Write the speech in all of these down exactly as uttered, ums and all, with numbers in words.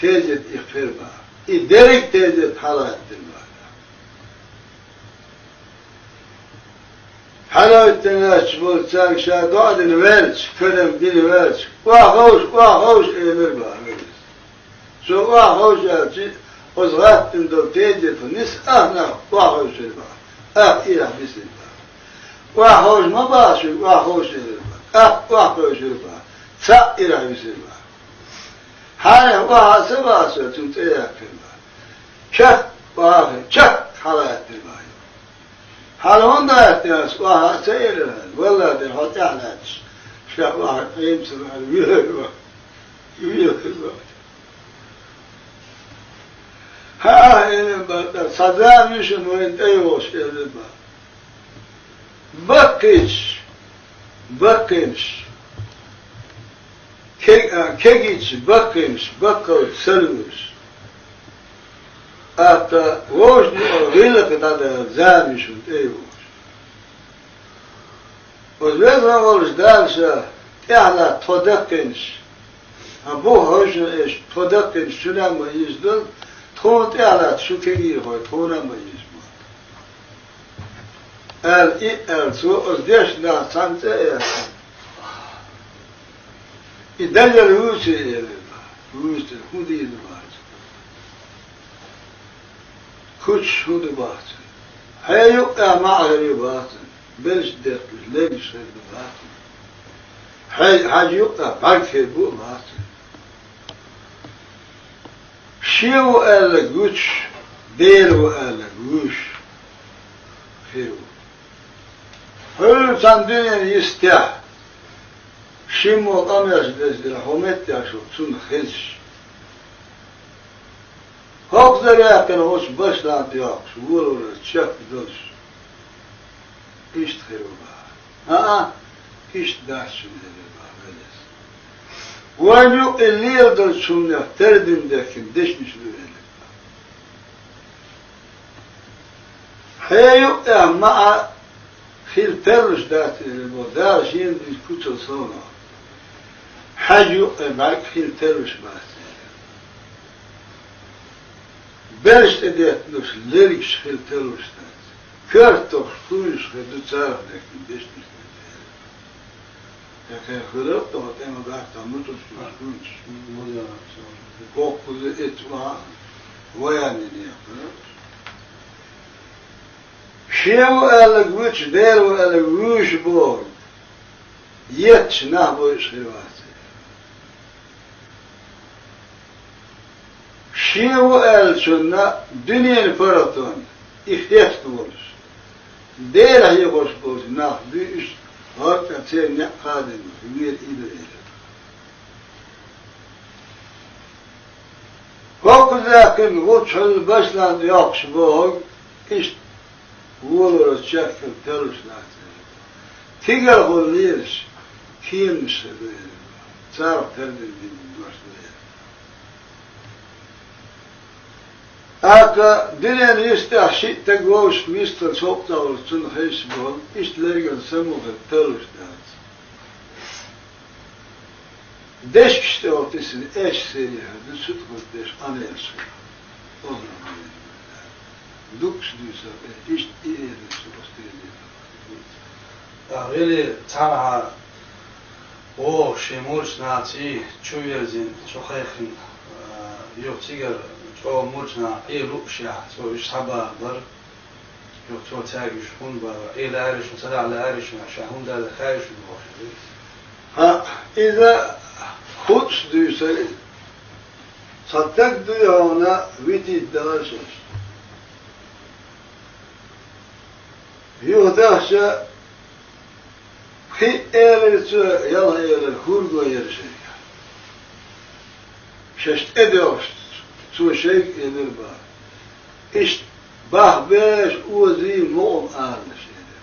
тезет ихкхир баха. И дерриг тезет хьалаьттина баха. Хьалаьттина лаьтташ болчаьрга ша доӀа дина ваьлча, кадам дина ваьлча, охьаховша, охьаховша, элира баха. Цо охьаховша аьлча, оцу гӀаттина долу тезет нийса ахь нах охьаховшийра баха. Ахь ирахь бисира баха. Охьаховша ма баха шуьга, охьаховша элира баха. ТӀаккха охьаховшийра баха. Цхьаъ ирахь висира баха. Хьарехь охьа а ца баха цо, цуьнан цӀе яьккхина баха. Чак охьа а хи-, чак хьалаьттира баха. Хьала хӀунда гӀаьттина ас, охьа а ца элира хьуна, валлахӀи, хьо тӀаьхьа лаьтташ, ша охьа Ӏемаш ца баьлла, вилар вац, вилар вац. ХӀаъ, элира баха, цхьа зама ю шуна вайна тӀейогӀуш, элира баха. Баккхийча, баккхийнаш, ке-, а, кегийча баккхийнаш, баккхалла сарвуьйш. ТӀаккха вовшашна юкъара гӀиллакх дӀадала зама ю шуна тӀейогӀуш. Оцу веза волчу Дала ша тӀаьхьа латта тхо даккхийнаш, хьан бух хьовшина эш тхо даккхийнаш, шуна а ма йижа долу, тхуна тӀаьхьа латта шу кегийрхой, тхуна а ма йижа болу. Аьлла, и а аьлла, цо оцу дешначу нахах цхьаьнна цӀе а яьккхина. И дажар вуьйцу, элира баха. Вуьйцу, хӀун дийр ду баха цуьнан? Кучаш хӀун ду баха цуьнан? Хье юккъехь маӀа хир ю баха цуьнан. Белш детталуш, лергаш хир ду баха цуьнан. Хье, хьажа юккъехь бӀаьрг хир бу а баха цуьнан. Шен ву аьлларг вуьтуш, Дела ву аьлларг вуьйш хир ву. Хьуьллу цхьана дуьненан йистехь, шиммо къамелаш деза дела, хьо меттехь шу цунна хезаш. ХӀокхузара яьккхина гӀулч башлахь тӀе йоккхуш, волавалар чекхдолуш. Иштта хир ву баха. ХӀаъа, иштта дац шуна, элира баха Веза. Вайна юкъа и леладалчу хӀуманех тардина дехкина дешнаш ду, элира баха. Хье юккъехь маӀа хила тарлуш дац, элира баха, Дала шена динчу куьцал совнах. Хьажа юккъе бӀаьрг хила тарлуш бац, элира. Белш тӀедетталуш, лергаш хила тарлуш дац. Коьрта тохуш, кхуьйсуш хир ду, царах дехкина дешнаш ду, элира. Кхин хир а тоху тӀе ма гатта мутуш кхуьйсуш. Кхоккхуза эцу а ваян йина яхана. Шен ву аьлларг вуьтуш, Дела ву аьлларг вуьйш бохург, етташ нах бойуш хир вац. Шен ву аьллачунна дуьненан паргӀатонна и хетта волуш, Дела хьехош болчу нах буьйш, гӀорта церан некъ хадийна, вера и ду, элира. ХӀокхуза яьккхина гӀулч хьуьлла башлахь тӀе йоккхуш бохург, иштта волавалар чекхдала тарлуш дац, элира. Тигалхула лелаш кеманаш хир ду, элира. Царах тардина дина дош ду, элира. ТӀаккха дуьненан йистехь шиъ стаг вовшашка вистхилча хӀокху цӀа волчу цунна хезаш бохург, иштта лерган самукъа тарлуш дац. Дешкаш тӀе вахтисина эшшара сере хир ду, цу тӀехула деш къамелаш хир ду. Дуккхаш дуьйцур бен, иштта и элира цо оцу тайпа. ТӀаккха гӀили цхьанхьа вогӀу шен мурдаш наций чу вирзина, чу кхайкхина, а, юха цигара чӀогӀа мурдаш нах Ӏе луушехь, цо уьш схьабаха бара. Юха цо цаьрга уьш хӀунда бара, Ӏе лаьара шуна, ца лаьара шуна, ша хӀунда аьлла хаьий шуна бохуш. ХӀаъ, иза хӀуъа дуьйцура иза. Цхьа стаг дуй хьуна, витийта далара шаьш. Юха дахча, пхиъ элира цо, ялх элира хӀурго яра шайга. Шаьш тӀедоьгӀуш, цо шайга элира баха: «Иштта бахбеш озий мукъам алалаш», — элира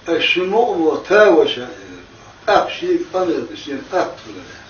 баха. «Аш шун мукъамо та ваша», — элира баха. ТӀаккха шега къамел дан шена атта хилира.